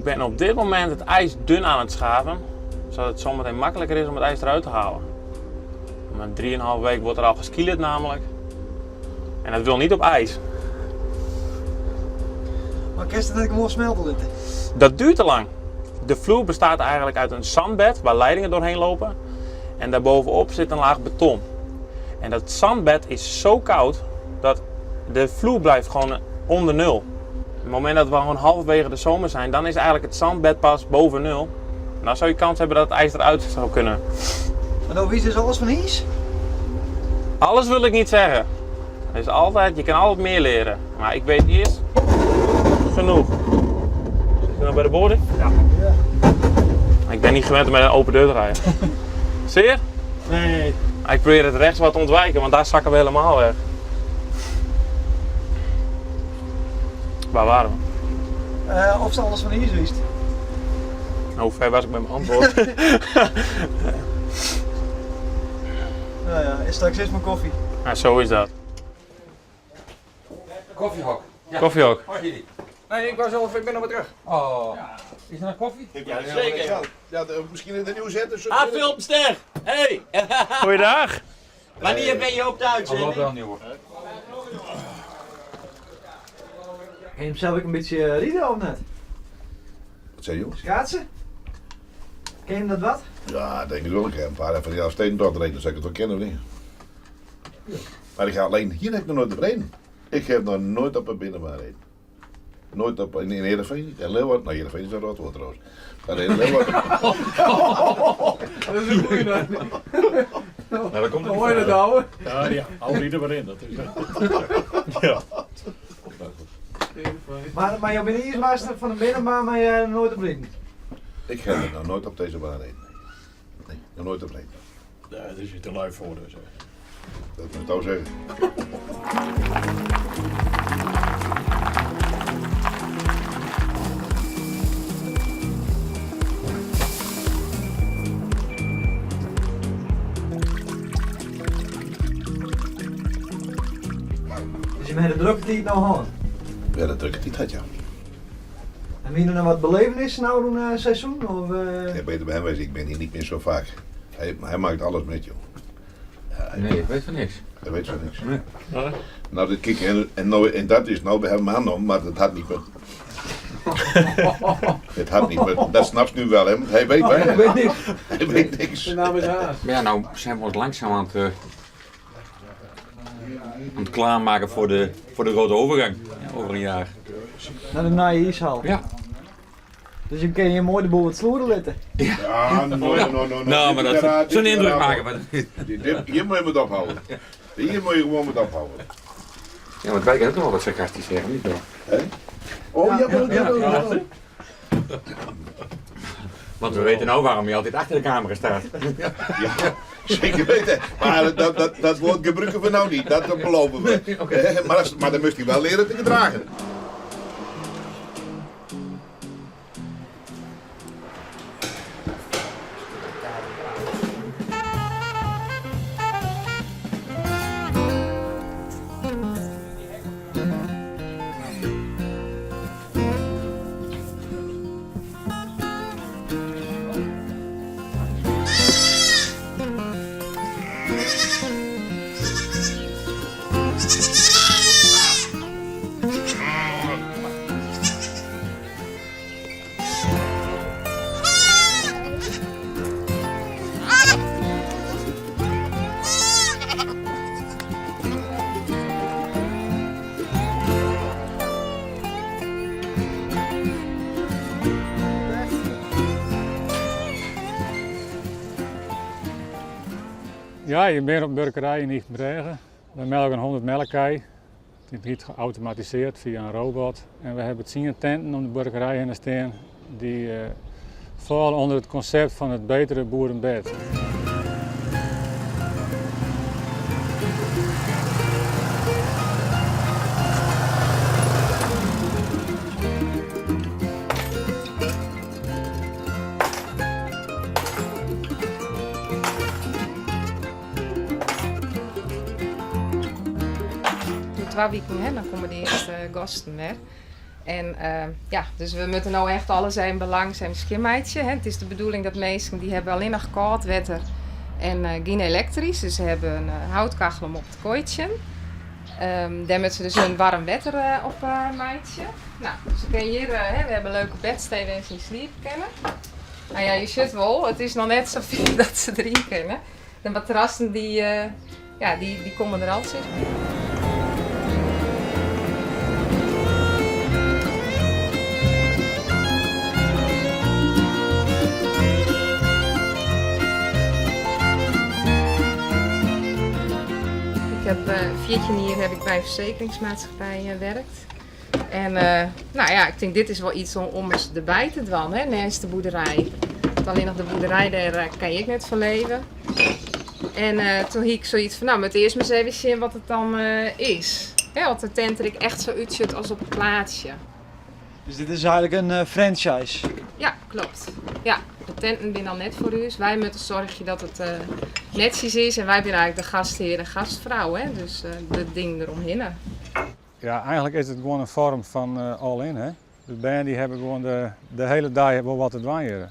Ik ben op dit moment het ijs dun aan het schaven, zodat het zometeen makkelijker is om het ijs eruit te halen. Om 3,5 week wordt er al geskeelerd namelijk. En dat wil niet op ijs. Maar kinst it net gewoan smelte litte? Dat duurt te lang. De vloer bestaat eigenlijk uit een zandbed waar leidingen doorheen lopen. En daarbovenop zit een laag beton. En dat zandbed is zo koud dat de vloer blijft gewoon onder nul. Op het moment dat we gewoon halverwege de zomer zijn, dan is eigenlijk het zandbed pas boven nul. En dan zou je kans hebben dat het ijs eruit zou kunnen. Maar nou, wie is alles van iis? Alles wil ik niet zeggen. Er is altijd, je kan altijd meer leren. Maar ik weet eerst genoeg. Zit je nou bij de boarding? Ja. Ik ben niet gewend om met een open deur te rijden. Zeer? Nee. Ik probeer het rechts wat te ontwijken, want daar zakken we helemaal weg. Waar waren we? Of ze alles van iis wist. Nou, hoe ver was ik met mijn antwoord? Nou ja, is straks eerst mijn koffie. Ja, zo is dat. Koffiehok. Ja. Koffiehok. Hoi jullie. Nee, ik, was al, ik ben alweer terug. Oh. Is er nog koffie? Ja, zeker. Ja, misschien in de nieuwe zetten. Ah, filmster! Hey! Goeiedag. Wanneer ben je op de Hallo uitzending? wel nieuwe. Kun je hem zelf ook een beetje rijden of net? Wat zei je, joh? Schaatsen? Ken je hem dat wat? Ja, denk ik wel. Ik heb een paar van die Elfstedentocht gereden, dus zou ik het wel kennen of niet? Maar ik ga alleen, hier heb ik nog nooit op gereden. Ik heb nog nooit op een binnenbaan gereden. Nooit op, in Heerenveen niet. En Leeuwarden, nou Heerenveen is een rotwoord trouwens. Maar in Leeuwarden, Dat is een goeie naam. Nou, dat komt er Hoor je dat ouwe? Ja, ja, al die er maar in. Dat is ja. Maar je bent ijsmeester van de binnenbaan, maar jij nooit op rijden. Ik heb er nog nooit op deze baan gereden. Nee, nog nooit op gereden. Ja, daar is je te lui voor. Dus. hè. Dat moet ik ook zeggen. Dus je hebt de drukke tijd nou gehad. Ja, dat drukke tijd had, ja. En wie er nog wat belevenissen nou doen seizoen? Of, Ja, beter bij hem wezen, ik ben hier niet meer zo vaak. Hij maakt alles met, joh. Nee, ik weet van niks. Hij weet van niks. Nee. Nou, dat kijk, en, nou, en dat is nou bij hem aan, maar dat had niet meer. Het had niet meer. Dat snapt nu wel, hè? Want hij weet Hij weinig. weet niks. Hij weet niks. De naam is Haas. Maar ja, nou zijn we ons langzaam aan het klaarmaken voor de grote overgang. Ja, over een jaar. Naar de nieuwe ijshal. Ja. Dus je kan je mooi de boel wat sloeren laten. Ja, no, no, no, no. Nou, maar Dit is dat raar, dit zo'n is indruk raar. maken. Maar, Hier moet je met ophouden. Hier moet je gewoon met ophouden. ja, want wij kunnen ook nog wel wat sarcastisch zeggen, niet wel? Oh, jawel, jawel, jawel. Want we weten nou waarom je altijd achter de camera staat. Ja, zeker weten. Maar dat woord gebruiken we nou niet, dat beloven we. Hè, Maar dan moest hij wel leren te gedragen. Ja, je bent op burgerij in Ychtenbrêge. We melken 100 melkkei. Die wordt geautomatiseerd via een robot. En we hebben 10 tenten om de burgerij heen te staan. Die vallen onder het concept van het betere boerenbed. Oer 2 wiken, hè, dan komme de earste gasten wer. En ja, dus we moatte no echt alles even belangs even skjinmeitsje. Hè. It is de bedoeling dat minsken dy hawwe allinnich kâld wetter en gjin elektrysk. Dus se hawwe in houtkachel om op te koaitsjen. Dêr moatte se dus hun waarm wetter op meitsje. No, se kinne hjir, hè, we hawwe in leuke bedstee wêr't se yn sliepe kinne. No ja, je sjocht wol, it is noch net sa fier dat se deryn kinne. De matrassen dy, ja, dy komme der al sis mar. Ik heb 14 jier heb ik by in fersekeringsmaatskippij werkt. En nou ja, ik tink dit is wol iets om ris derby te dwaan, hè, neist de boerderij. Want allinnich de boerderij, dêr kin je ek net fan leve. En toen hie ik soiets fan, no, moat earst mar ris even sjen wat it dan is. Hè, oft de tent der ek echt sa útsjocht as op it plaatsje. Dus dit is eigenlik in franchise? Ja, klopt. Ja, de tenten binne dan net foar ús. Wy moatte soargje dat it netsjes is en wy binne eigenlik de gasthear en gastfrou, hè, dus de dingen deromhinne. Ja, eigenlik is it gewoan in foarm fan all-in. Hè? De bern dy hawwe gewoan de hiele dei wol wat te dwaan hjir.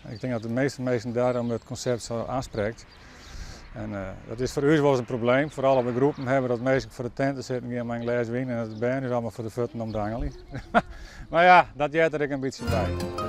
Ik tink dat de measte minsken dêrom it konsept sa oansprekt. En dat is foar ús wolris in probleem, foaral as we groepen hawwe dat minsken foar de tinte sitten gean mei in glês wyn en dat de bern ús allemaal foar de fuotten omdangelje. Mar ja, dat heart der ek in bytsje by.